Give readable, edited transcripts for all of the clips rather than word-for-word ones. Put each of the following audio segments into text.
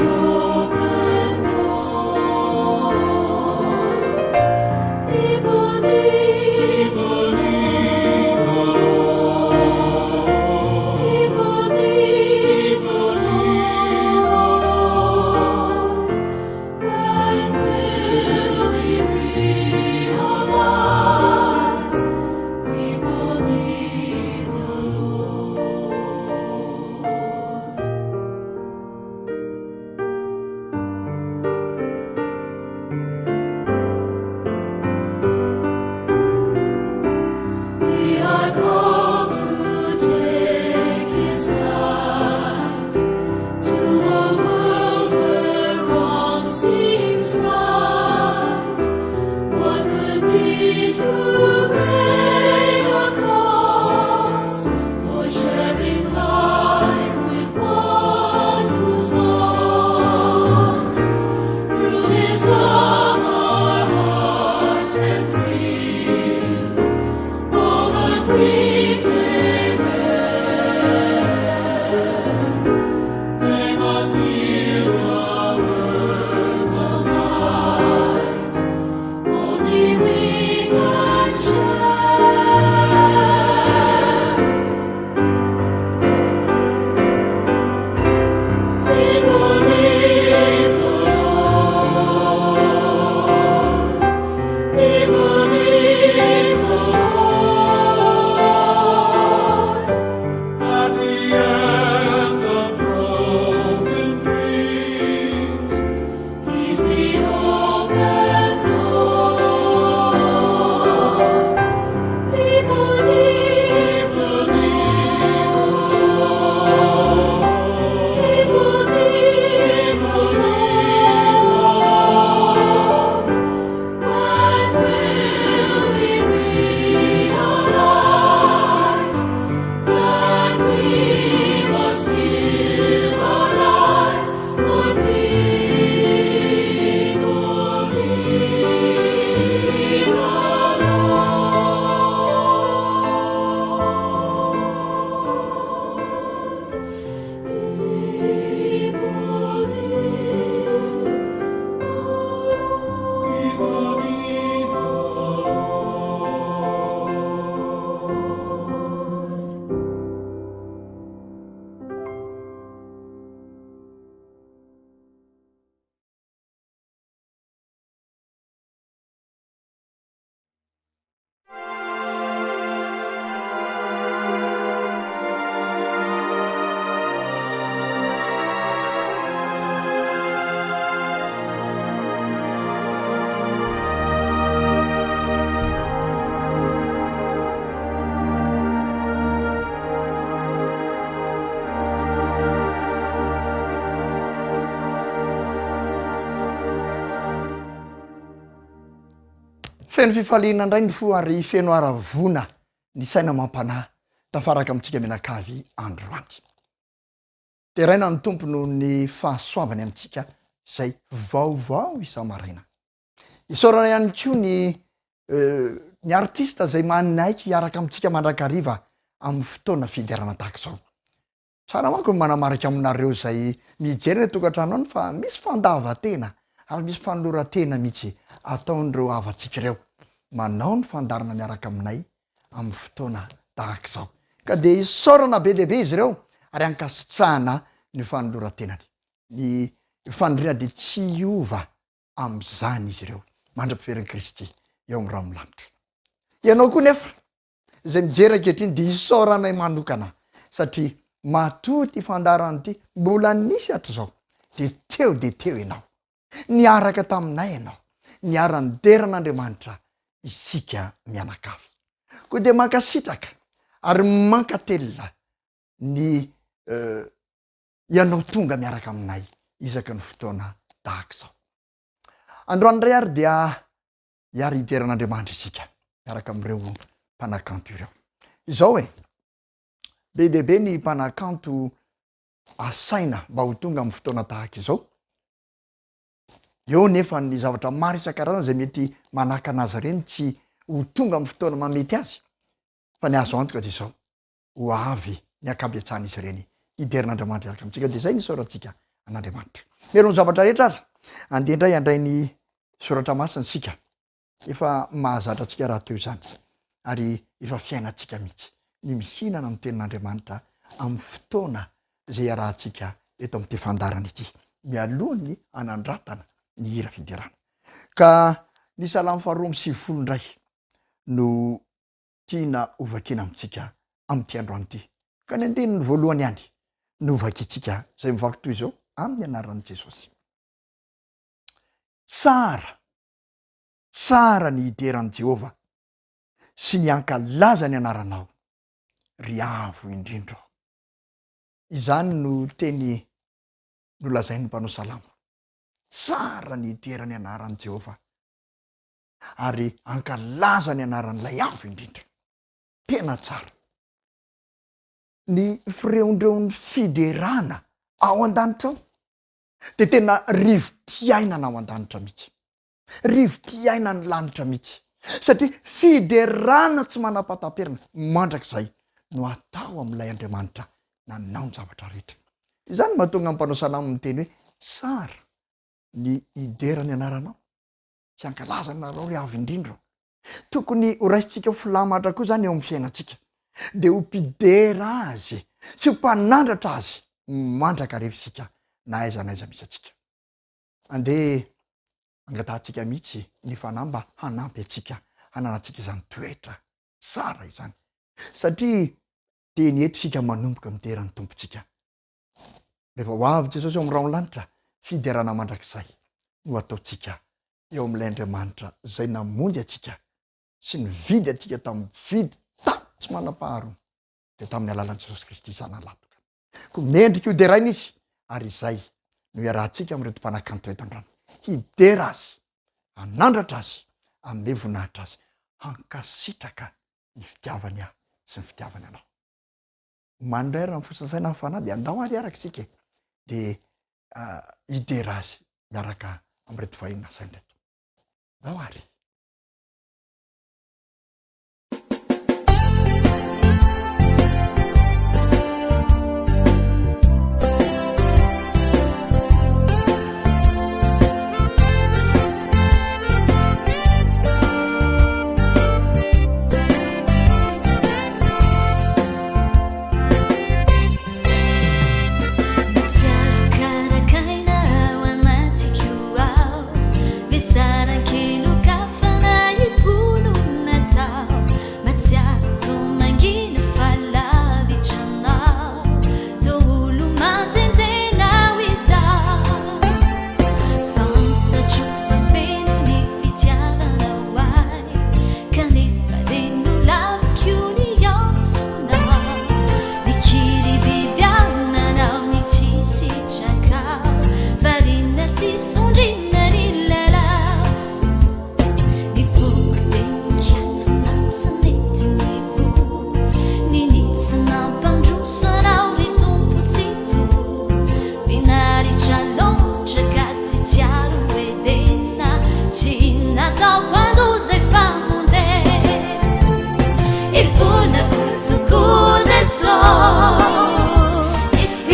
open door. People need the Lord. People need the Lord. When will we realize people need the Lord? We are called to take His light to a world where wrong seems right. What could be too great a cost for sharing life with one who's lost? Through His love, our hearts can feel all the grief they bear. They must hear the words of life. Only we can share. People need the Lord. People need the Lord. At the end of broken dreams, He's the open door. People need the Lord. People need the Lord. When will we realize that we must give our lives for people need the Lord. People need the Lord. people need the Lord. Feno fifaliana indray ny fo ary feno haravoana ny saina amam-panahy tafaraka amintsika mianakavy androany. Deraina ny Tompo noho ny fahasoavany amintsika izay vaovao isa-maraina. Isaorana ihany koa ny ny artista izay manaiky hiaraka amintsika mandrakariva amin'ny fotoana fiderana tahaka izao. Tsara manko ny manamarika aminareo izay mijery ny tokantrano any fa misy fandavan-tena ary misy fanoloran-tena mihitsy ataon'ireo havantsika ireo manao ny fandaharana miaraka aminay amin'ny fotoana tahaka izao. Ka dia isaorana be dia be izy ireo ary ankasitrahana ny fanoloran-tenany. Ny faniriana dia tsy hiova amin'izany izy ireo mandra-piverin'i Kristy eo amin'ny rahon'ny lanitra. Ianao koa nefa izay mijery ankehitriny dia isaoranay manokana satria matoa ity fandaharana ity mbola nisy hatrizao dia teo dia teo ianao, niaraka taminay ianao, niara-nidera an'Andriamanitra isika mianakavy. Koa dia mankasitraka ary mankatelina ny ianao tonga miaraka aminay isaky ny fotoana tahaka izao. Androany indray ary dia hiara hidera an'Andriamanitra isika miaraka amin'ireo mpanakanto ireo. Izao e, be dia be ny mpanakanto asaina mba ho tonga amin'ny fotoana tahaka izao. Eo nefa ny zavatra maro isan-karazany izay mety manakana azy ireny tsy ho tonga amin'ny fotoana mahamety azy. Fa ny azo antoka dia izao, ho avy ny ankabetsahan'izy ireny hidera an'Andriamanitra hiaraka amintsika. Dia izay no isaorantsika an'Andriamanitra. Mialoha ny zavatra rehetra aza, andeha indray handray ny soratra masina isika. Efa mahazatra antsika rahateo izany ary efa fiainantsika mihitsy ny mihinana ny tenin'Andriamanitra amin'ny fotoana izay iarahantsika eto amin'ity fandaharana ity, mialoha ny hanandratana ny hira fiderana. Ka ny Salamo faharoa amby sivifolo indray no tiana hovakiana amintsika amin'ity androany ity. Ka ny andininy voalohany ihany no hovakintsika izay mivaky toy izao amin'ny anaran'i Jesosy. Tsara, tsara ny hidera an'i Jehovah sy ny hankalaza ny anaranao, ry Avo Indrindra ô. Izany no teny nolazain'ny mpanao salamo. Tsara ny hidera ny anaran'i Jehovah ary hankalaza ny anaran'ilay Avo Indrindra. Tena tsara. Ny fireondreon'ny fiderana ao an-danitra ao dia tena rivo-piainana ao an-danitra mihitsy. Rivo-piainan'ny lanitra mihitsy. Satria fiderana tsy manam-pahataperana mandrakizay no atao amin'ilay Andriamanitra nanao ny zavatra rehetra. Izany no mahatonga ny mpanao salamo miteny hoe, Tsara ny hidera ny anaranao sy hankalaza ny anaranao ry Avo Indrindra ô. Tokony ho raisintsika ho filamatra koa izany eo amin'ny fiainantsika, dia ho mpidera Azy sy ho mpanandratra Azy mandrakariva isika na aiza na aiza misy antsika. Andeha angatahantsika mihitsy ny Fanahy mba hanampy antsika hananantsika izany toetra tsara izany, satria teny eto isika manomboka midera ny Tompontsika. Rehefa ho avy Jesosy eo amin'ny rahon'ny lanitra, fiderana mandrakizay no ataontsika eo amin'ilay Andriamanitra izay namonjy antsika sy nividy antsika tamin'ny vidy tsy manam-paharoa, dia tamin'ny alalan'i Jesosy Kristy Zanany Lahitokana. Koa mendrika ho deraina Izy, ary izay no iarahantsika amin'ireto mpanakanto eto androany, hidera Azy, hanandratra Azy, hanome voninahitra Azy, hankasitraka ny fitiavany ahy sy ny fitiavany anao. Omaly indray raha ny saina ny fanahy dia andao ary hiaraka isika e, dia hidera Azy miaraka amin'ireto vahiny nasaina ireto. Andao ary. Karakaraina ao anatiko ao, Vesaran-kelokafana ipolo natao, Matsiaro toa mangina fa lavitra anao, Toa olo-manjenjena aho izaho. Fantatro fa feno ny fitiavanao ahy, Kanefa dia nolaviko ny antsonao. Nikiry biby aho nanao ny tsy sitrakao, Variana sy sondriana ny lalao. Ny foko dia nikatona tsy nety nivoha, Ninia tsy nampandroso anao ry Tompo Tsitoha. Finaritra loatra ka tsy tsiaro hoe tena tsy nataoko andoza famonjena. Ifonako tokoa Jeso,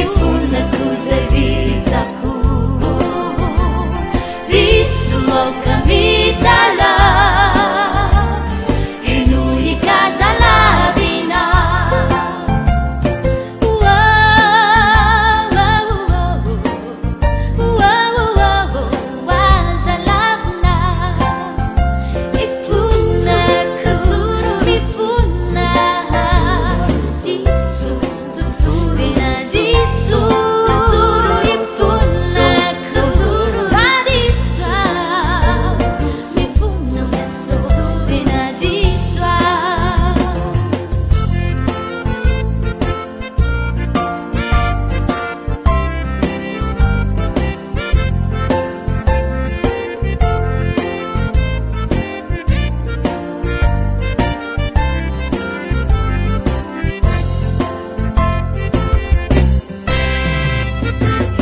ifonako izay vitako. Diso aoka mitalaho, henoy ka lavina.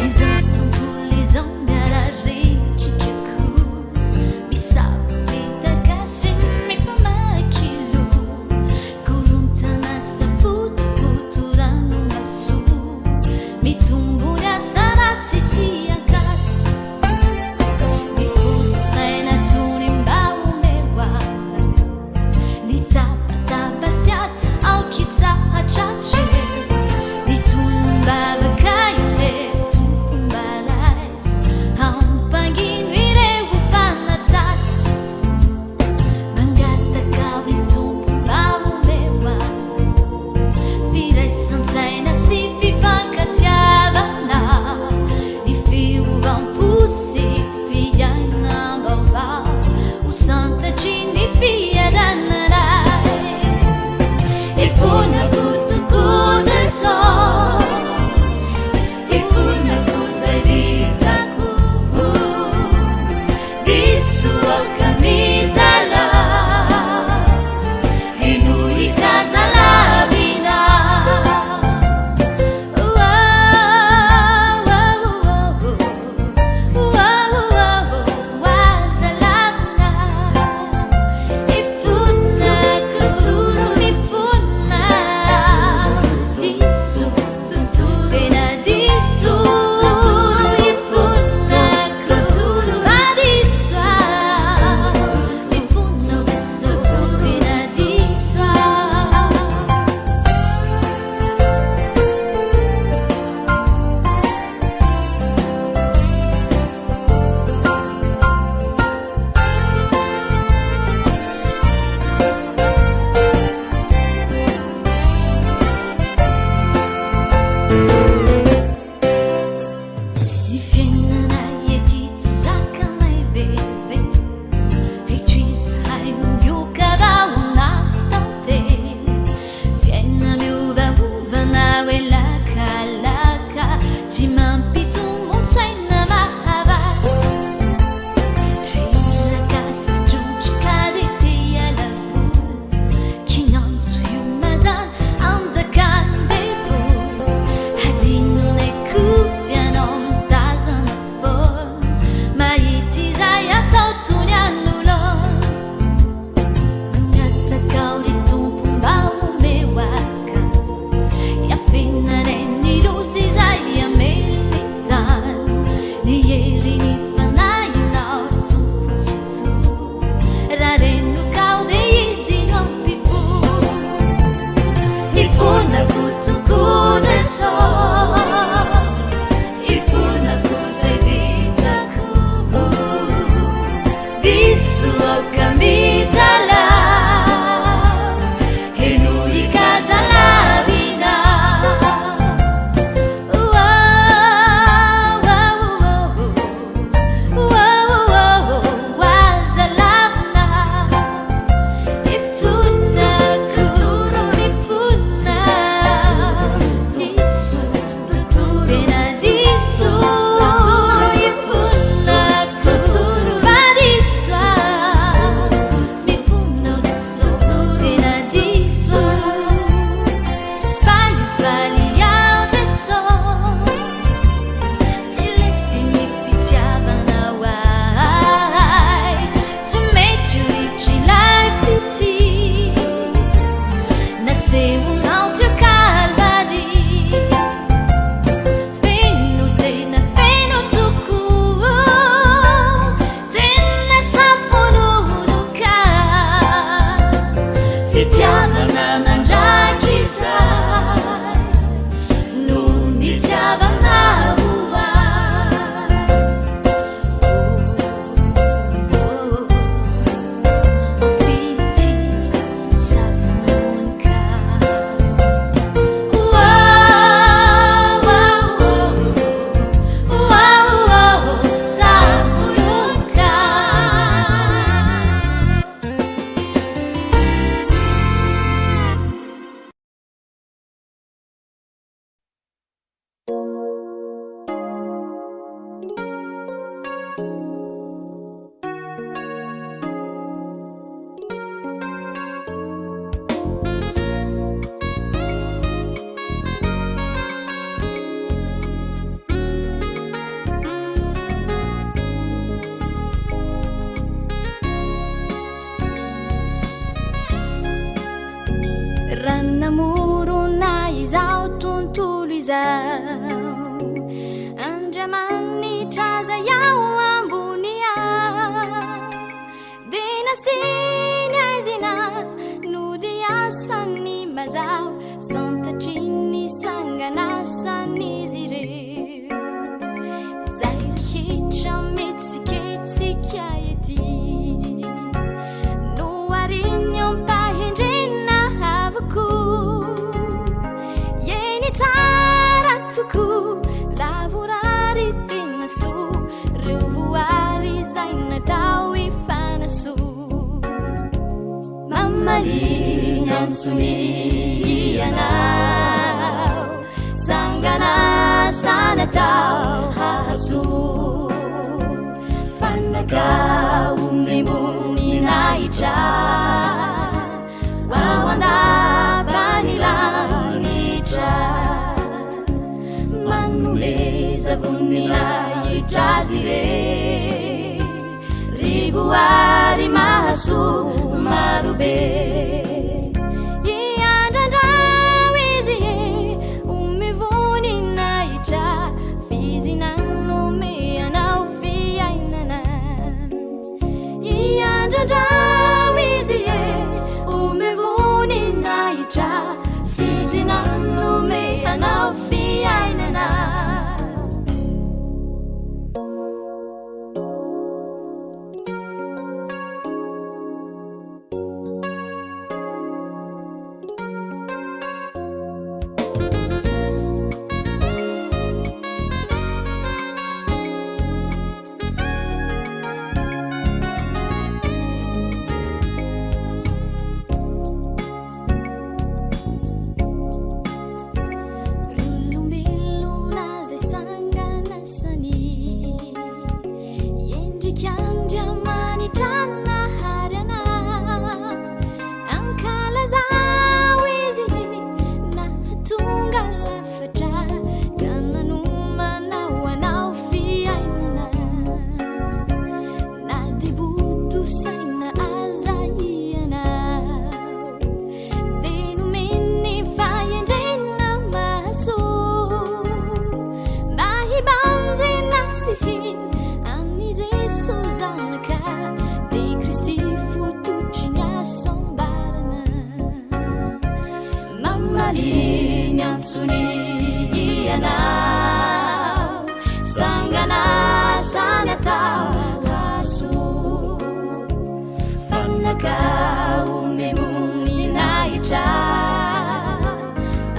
Izao tontolo izao miara-rendrika koa, Misavoritaka sy mifamaky loha. Korontana safotofoto ranomaso, Mitombo ny asa ratsy sy ankaso. Ny fiainana ety tsy zakanay velively, eto izahay no mioka vahona sy tantely. Fiainana miovaova na hoe lakalaka, tsy mampitombon-tsaina mahavaka. Reraka sy trotraka dia te hiala voly, kinanjo io mazàna anjakan'ny devoly. Hadinonay koa f'ianao mitazana foana, mahita izay atao toy ny an'olona. Mangataka aho ry Tompo mba omeo akany, hiafenanay ny loza izay hamely ny tany. Ny herin'ny Fanahinao ry Tompo Tsitoha, raha renoka aho dia Izy no hampifoha. Ifonako tokoa Jeso, ifonako izay vitako. Diso aoka mitalaho, henoy ka lavina. Aza lavina. Ifonako, mifona. Diso, tena diso. Ifonako, fa diso aho. Mifona aho Jeso, tena diso aho. Falifaly aho Jeso, tsy lefy ny fitiavanao ahy. Tsy mety ho ritry ilay fitia nasehonao teo Kalvary. Feno tena feno tokoa, tena safononoka. Fitiavana mandrakizay no nitiavanao ahy. Fitia safononoka. Safononoka. Raha namorona izao tontolo izao, Andriamanitra izay ao ambony ao, dia nasiany aizina nody asan'ny mazava, santatry ny sanganasan'izy ireo. Izay rehetra mihetsiketsika ety, nohariny am-pahendrena avokoa. Eny tsara tokoa, lavorary tena soa, reo voary izay natao hifanasoa. Mamaly ny antsony ianao, sanganasa natao hahasoa. Fanaka omem-boninahitra, ho ao an-dapan'ny lanitra. Manomeza voninahitra azy ireny, ry voary mahasoa marobe. Iandrandrao izy e, omeo voninahitra, f'izy nanome anao fiainana. Iandrandrao izy e, omeo voninahitra, f'izy nanome anao fiainana. antsony ianao Sanganasana atao hahasoa Fanaka omem-boninahitra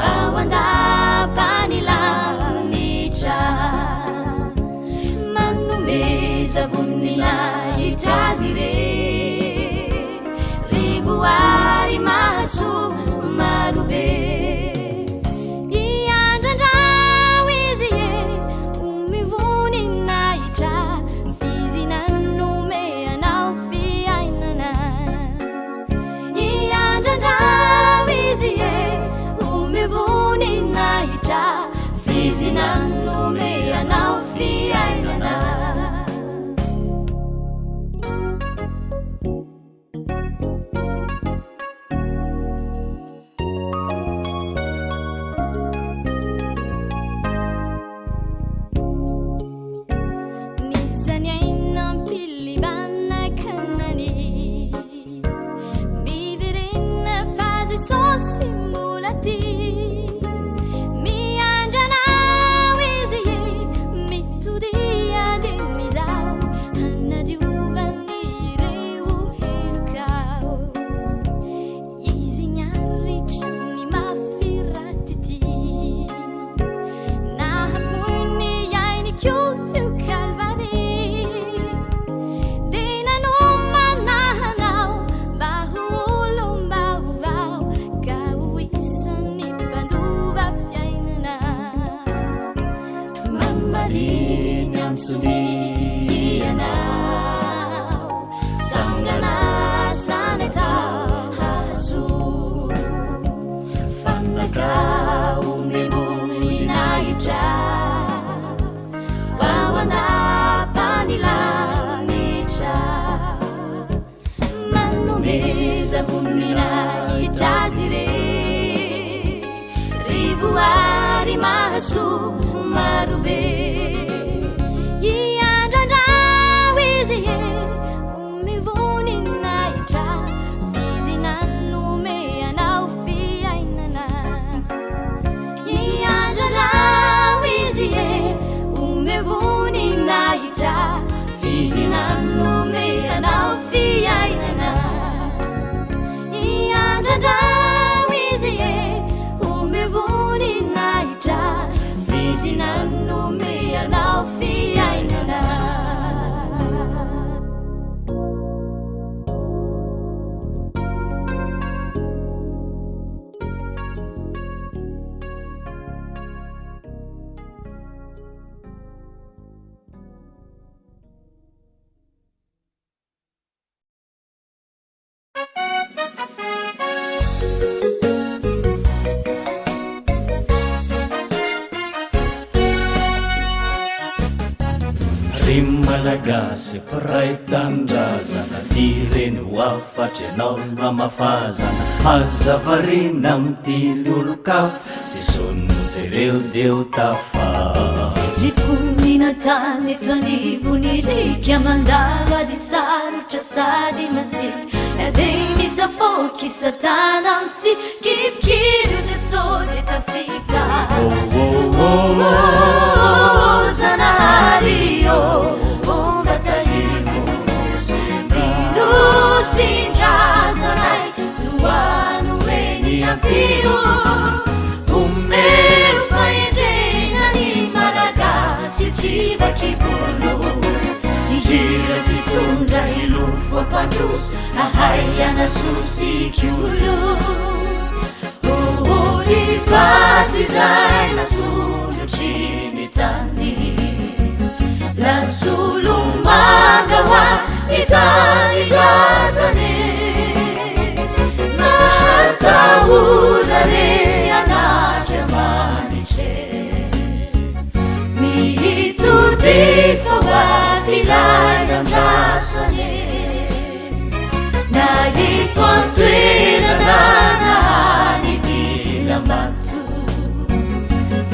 Ao an-dapan'ny lanitra Manomeza voninahitra azy ireny Ry voary mahasoa marobe Iandrandrao izy e Omeo voninahitra F'izy nanome anao fiainana Iandrandrao izy e Omeo voninahitra F'izy nanome anao fiainana. Nisy aina mpilibana kanany Miverena fa Jesosy mbola tia Miandry anao izy e Mitodia dieny izao Hanadiovany ireo helokao Izy niaritra ny mafy ratity Nahafoy ny ainy koa teo Kalvary Dia nanomana anao mba ho olom-baovao Ka ho isan'ny mpandova fiainana Mamaly ny antsony ianao Sanganasana atao hahasoa Fanaka omem-boninahitra Ao an-dapan'ny lanitra Manomeza voninahitra azy ireny Ry voary mahasoa marobe Iandrandrao izy e Omeo voninahitra F'izy nanome anao fiainana Iandrandrao izy e Omeo voninahitra F'izy nanome anao fiainana Iandrandrao izy e Omeo voninahitra F'izy nanome anao fiainana. Ry Malagasy mpiray tanindrazana Ty reny ho hafatry ianao no hamafazana Aza variana mitily olon-kafa Jesoa no jereo dia ho tafa. Ry mponina an-tany eto anivon'ny riaka mandalo ady sarotra sady masiaka Na dia misafoaka i Satana mitsikifikiro Jesoa dia tafita Oh, oh, oh, Oh, Zanahary ô, homba tahio Dino sindrazanay toano eny ampio Omeo fahendrena ny Malagasy tsy vaky volo Hihira mpitondra hilofo ampandroso ahay hanasoa sy kolo Oh, ny vato izay nasondrotry ny tany Lasolo-manga ho an'ny tanindrazany Mahatahora re an'Andriamanitra Mitodifa ho avy ilay andrasany Na eto an-toerana na any dilam-bato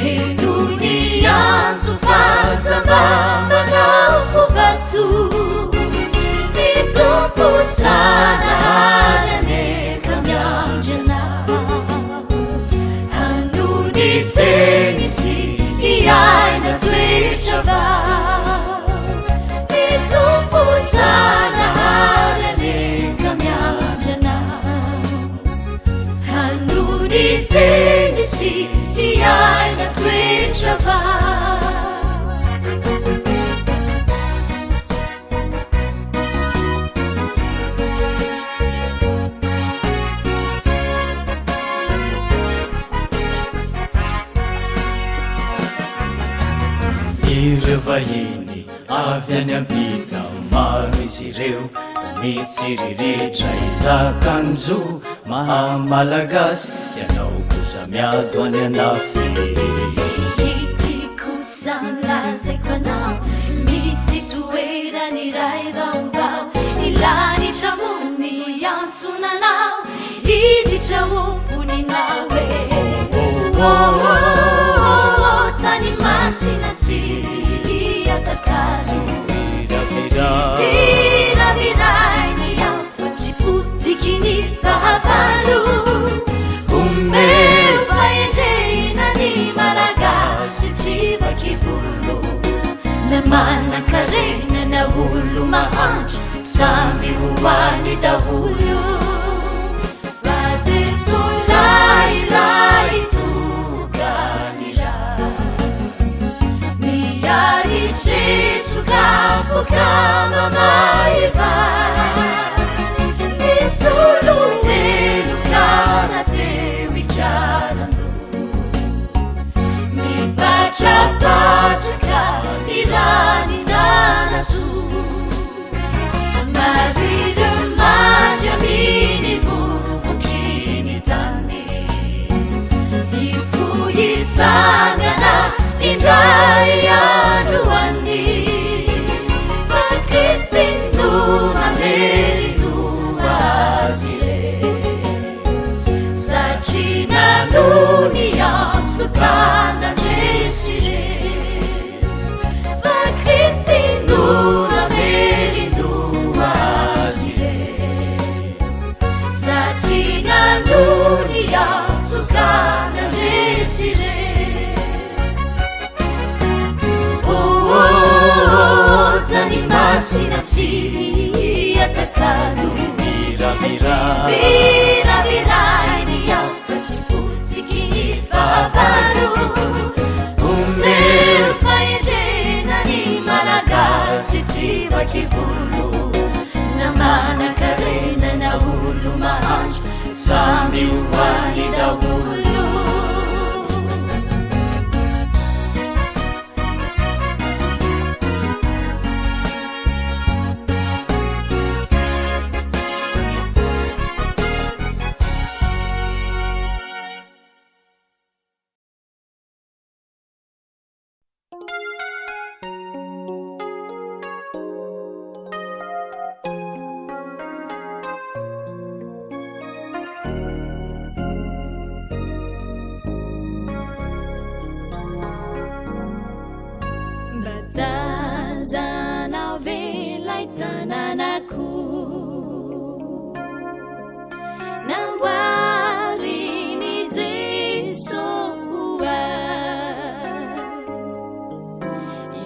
Henoy ny antso fa aza mba manao fo vato Ny Tompo Zanahary anie ka miandry anao Hanohy ny Ireo vahiny avy any ampita maro izy ireo mitsiriritra hizaka ny zo maha Malagasy ianao kosa miady ho any andafy. Ity kosa lazaiko anao, misy toerana iray vaovao, ny lanitra ambony iantsona anao, hiditra ho mponinao e. Oh, oh, oh, oh, tany masina tsy hiatakalo, tsy viravirainy hafa, tsy potiky ny fahavalo. Omeo fahendrena ny Malagasy tsy vaky volo, na manan-karena na olo mahantra, samy ho any daholo. Fa Jeso lahilahy tokany ra, miary Jeso kapoka mamaiva, nisolo heloka na teo ikarandoha, mipatrapatraka ny rany nanasoa. Maro ireo maty amin'ny vovoky ny tany, hifoha hitsangana indray andro any. Fa Kristy no mamerin-doha azy ireo, satria nanoa ny antso ka nandresy ireo. Fa Kristy no mamerin-doha azy ireo, satria nanoa ny antso ka nandresy ireo. Oh, oh, oh, tany masina tsy hiatakalo, tsy viravirainy hafa, tsy potsiky ny fahavalo. Omeo fahendrena ny Malagasy tsy vaky volo, na manan-karena na olo mahantra, samy ho any daholo. Mba tazanao ve ilay tanànako namboarin'i Jesoa,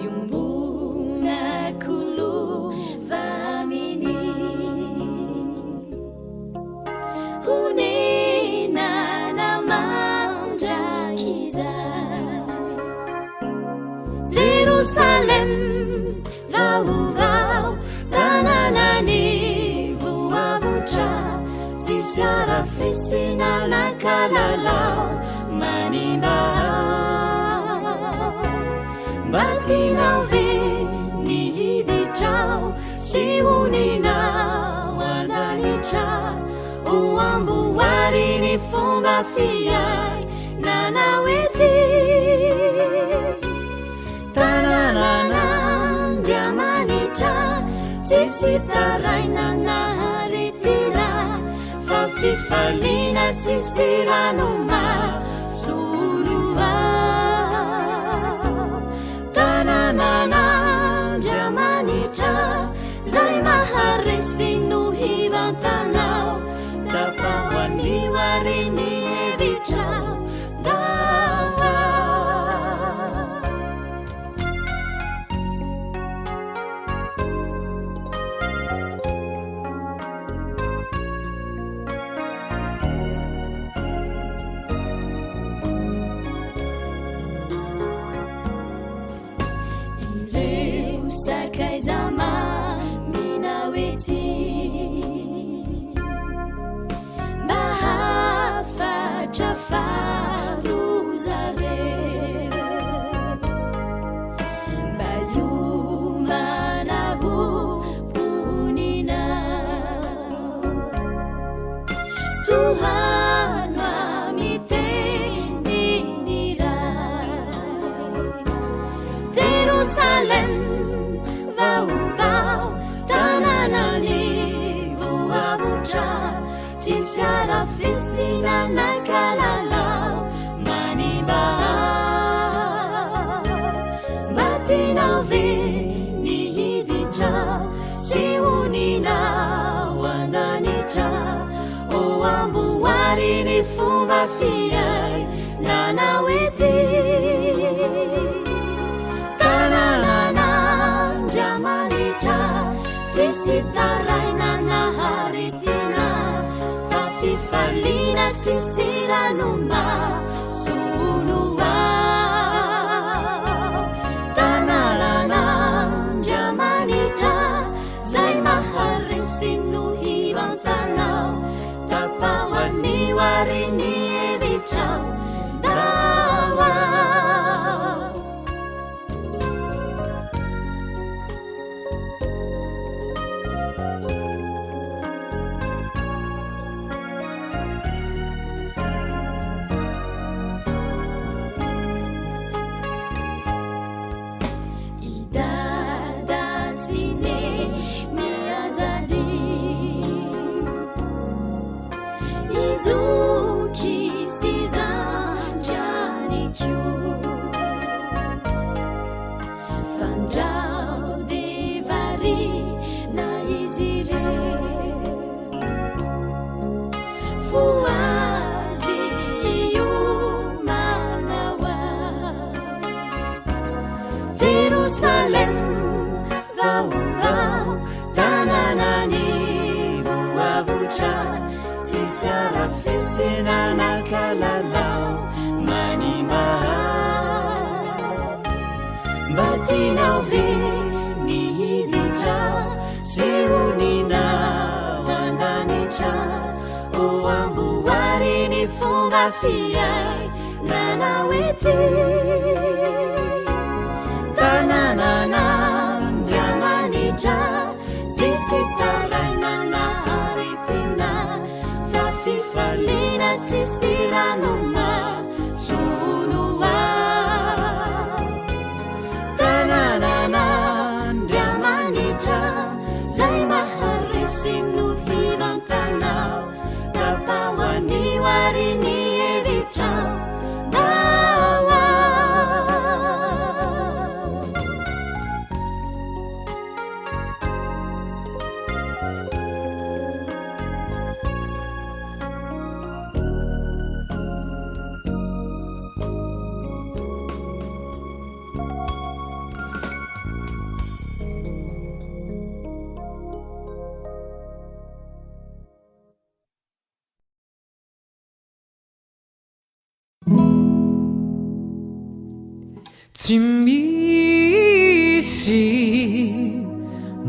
iombonako lova aminy, honenana mandrakizay. Jerusalem vaovao, tanànan'ny voavotra, tsisy arafesina na kalalao manimba ao. Mba tianao ve ny hiditra ao sy honina ao an-danitra, ho amboary ny fomba fiainana ety? Tanànan'Andriamanitra, tsisy taraina na aretina, fa fifaliana sy sirano mahazono ao. Tanànan'Andriamanitra, zay maharesy no hivantanao, tapaho anio ary ny hevitrao. Dawa. Ireo sakaiza maminao ety, mba hafatra faharoa zareo. Tsisy arafesina na kalalao manimba. Mba tianao ve ny hiditra sy honina ao an-danitra? Ho amboary ny fomba fiainanao ety. Tanànan'Andriamanitra, tsisy taraina na aretina, fa fifaliana sy sira no mahasolo ao. Tanànan'Andriamanitra, zay maharesy no hivantanao, tapaho anio ary ny hevitrao. Dawa. I Dada sy Neny aza adino, i Zoky sy Zandry ihany koa. Fandrao dia variana izy ireo, fo azy hiomana ho ao. Jerosalem vaovao, tanànan'ny voavotra, tsisy arafesina na kalalao manimba. Mba tianao ve ny hiditra sy honina ao an-danitra? Ho amboary ny fomba fiainanao ety. Tanànan'Andriamanitra, tsisy taraina na aretina, fa fifaliana sy sira no mahasolo ao. Tanànan'Andriamanitra, zay maharesy no hivantanao, tapaho anio ary ny hevitrao. Dawa. Tsy misy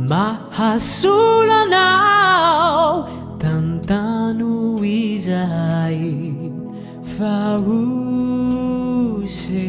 mahasolo anao, tantano izahay fa ose.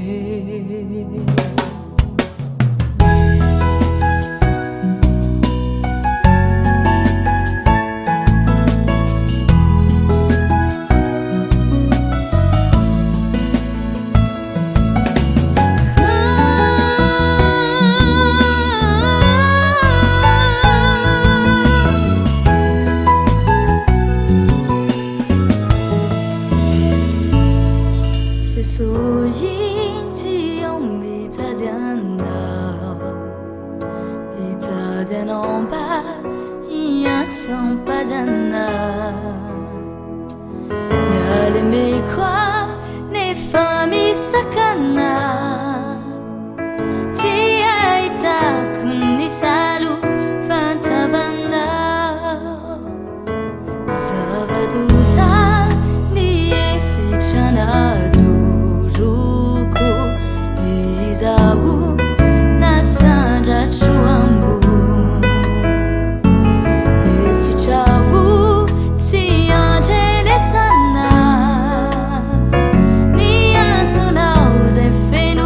Jesoa inty aho mitady anao, mitady anao mba hiantsampazana. Nalemeko nefa misakana, tsy ahitako ny salofantavanao. Zava-doza ny efitra najoroko, izaho nasandratro ambony. Efitravo tsy andrenesana ny antsonao izay feno.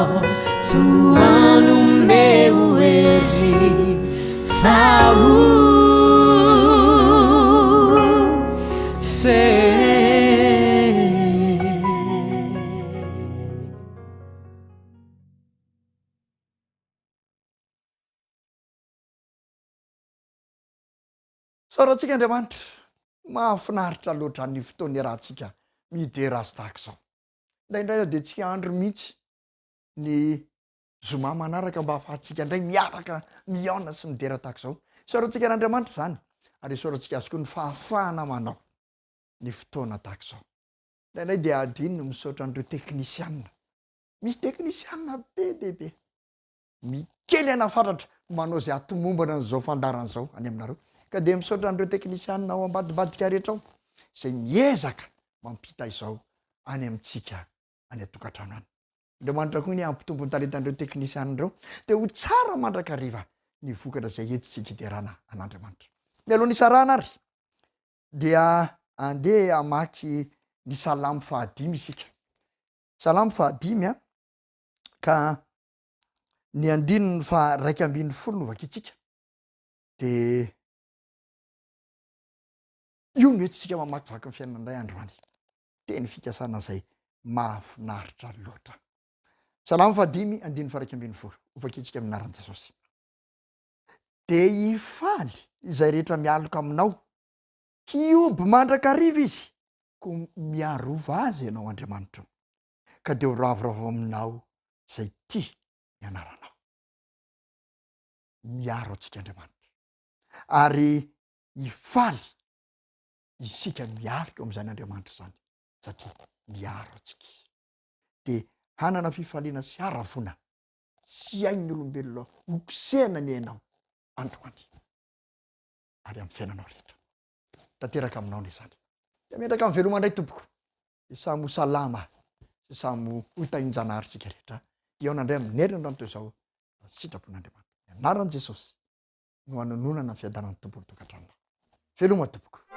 ianao Tohano omeo hery fa ho se Isaorantsika Andriamanitra, mahafinaritra loatra ny fotoana iarahantsika midera Azy tahaka izao. Indraindray aho dia tsy andry mihitsy ny zoma manaraka mba hahafahantsika indray miaraka mihaona sy midera tahaka izao. Isaorantsika an'Andriamanitra izany ary isaorantsika Azy koa ny fahafahana manao ny fotoana tahaka izao. Indraindray dia adino ny misaotra an'ireo teknisianina. Misy teknisianina be dia be. Mikely aina fatratra manao izay hahatomombana an'izao fandaharana izao any aminareo. Ka dia misaotra an'ireo teknisianina ao ambadimbadika rehetra ao izay miezaka mampita izao any amintsika any an-tokantrano any. Andriamanitra koa anie hampitombo ny talentan'ireo teknisianina ireo dia ho tsara mandrakariva ny vokatra izay entintsika hiderana an'Andriamanitra. Mialoha ny hisarahana ary dia andeha hamaky ny salamo fahadimy isika. Salamo fahadimy a, ka ny andininy faha 11 no vakintsika de io no entintsika mamakivaky ny fiainana indray androany. Teny fikasana izay mahafinaritra loatra. Salamo fahadimy andininy faha 11 ho vakintsika amin'ny anaran'i Jesosy. De hifaly izay rehetra mialoka aminao, hioby mandrakariva izy, koa miarova azy ianao Andriamanitro. ka dia ho ravoravo aminao izay tia ny anaranao. Miaro antsika Andriamanitra. Ary hifaly isika miarika eo amin'izany Andriamanitra izany, satria miaro antsika Izy. Dia hanana fifaliana sy haravoana tsy hain'ny olombelona hokosehana ny ainao androany ary amin'ny fiainanao rehetra. Tanteraka aminao ny izany. Dia miandraka amin'ny veloma indray tompoko. Dia samy ho salama sy samy ho tahin-janahary isika rehetra. Hihaona indray amin'ny heriny androany toy izao raha sitrapon'Andriamanitra. Ny anaran'i Jesosy no hanononana ny fiadanan'ny Tompo ny tokantranonao. Veloma tompoko.